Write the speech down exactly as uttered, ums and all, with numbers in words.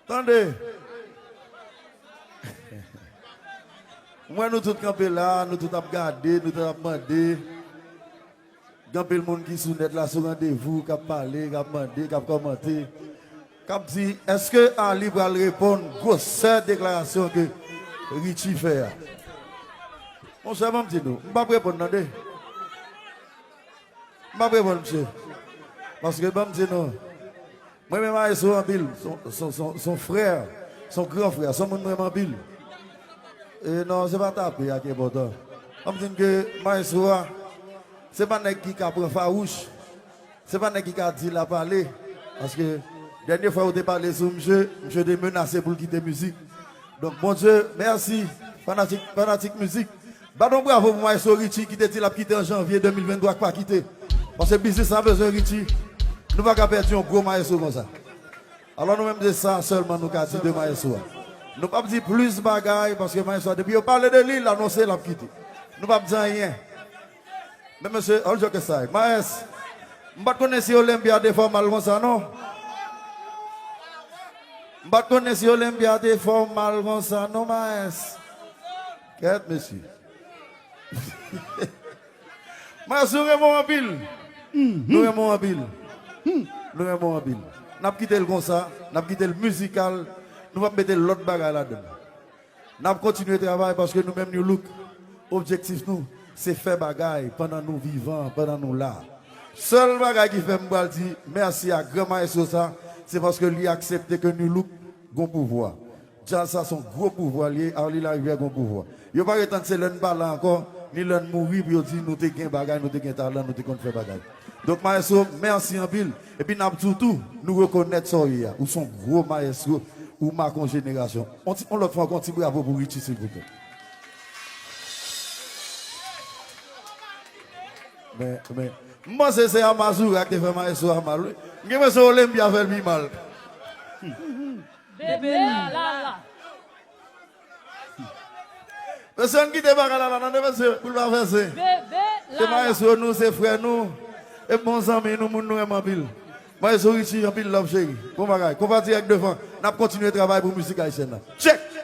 Tande. M wè nou tout kanpe la, nou tout ap gade, nou tout ap mande. Gen anpil moun ki sou nèt la, sou randevou, k ap pale, k ap mande, k ap kòmante, k ap di, èske Arly pral reponn gwosè deklarasyon ke Richie fè a? Monchè, ban m di nou, m p ap reponn, tande. M p ap reponn, misye. Paske, ban m di nou, mwen renmen Maestro anpil. Se on, se on, se on, se on frè, se on gran frè, se on moun mwen renmen anpil. E non, se pa tape a ki enpòtan. Ban m di n ke Maestro a, se pa nèg ki ka pran fawouch. Se pa nèg ki ka di l ap ale. Paske dènye fwa yo te pale sou misye, misye te menase pou l kite mizik. Donk, Bondye, mèsi, fanatik, fanatik mizik. Bat yon bravo pou Maestro Richie ki te di l ap kite an janvye de mil venntwa, k pa kite. Paske biznis la bezwen Richie. Nou pa ka pèdi yon gwo maestro konsa. Alò, nou menm, se sa sèlman nou ka di de Maestro a. Nou p ap di plis bagay, paske Maestro a, depi yo pale de li, l anonse l ap kite. Nou p ap di anyen. Men mesye, all joke aside, Maes, m pa t konnen si Olympia te fè w mal konsa, non. M pa t konnen si Olympia te fè w mal konsa, non, Maes. Kèt, mesye. Maes, nou renmen w anpil. Nou renmen w anpil. Nou renmen w anpil. N ap kite l konsa, n ap kite l mizikal, nou p ap mete lòt bagay ladan l. N ap kontinye travay paske nou menm New Look, objektif nou, se fè bagay pandan nou vivan, pandan nou la. Sèl bagay ki fè m pral di mèsi a gran maestro sa, se paske li aksepte ke New Look gon pouvwa. Djaz sa se yon gwo pouvwa li ye, Arly Larivière gon pouvwa. Yo pa ret tann se lè n pa la ankò, ni lè n mouri pou yo di nou te gen bagay, nou te gen talan, nou te konn fè bagay. Donk, maestro, mèsi anpil. Epi n ap di w tou, nou rekonèt sa w ye a. Ou se yon gwo maestro, ou make yon jenerasyon. On ti, on lòt fwa ankò, on ti bravo pou Richie, silvouplè. Men, men, m panse se Amazura ki te fè maestro a mal, wi. M gen enpresyon Olympia fè l pi mal. Bebe Lala. Mesye, ann kite bagay la la, tande, mesye, pou l pa fè sen. Bebe Lala. Se maestro nou, se frè nou, e bon zanmi nou, moun nou renmen anpil. Maestro Richie, anpil love, cheri. Bon bagay. Konpa dirèk devan. N ap kontinye travay pou mizik ayisyèn nan. Check!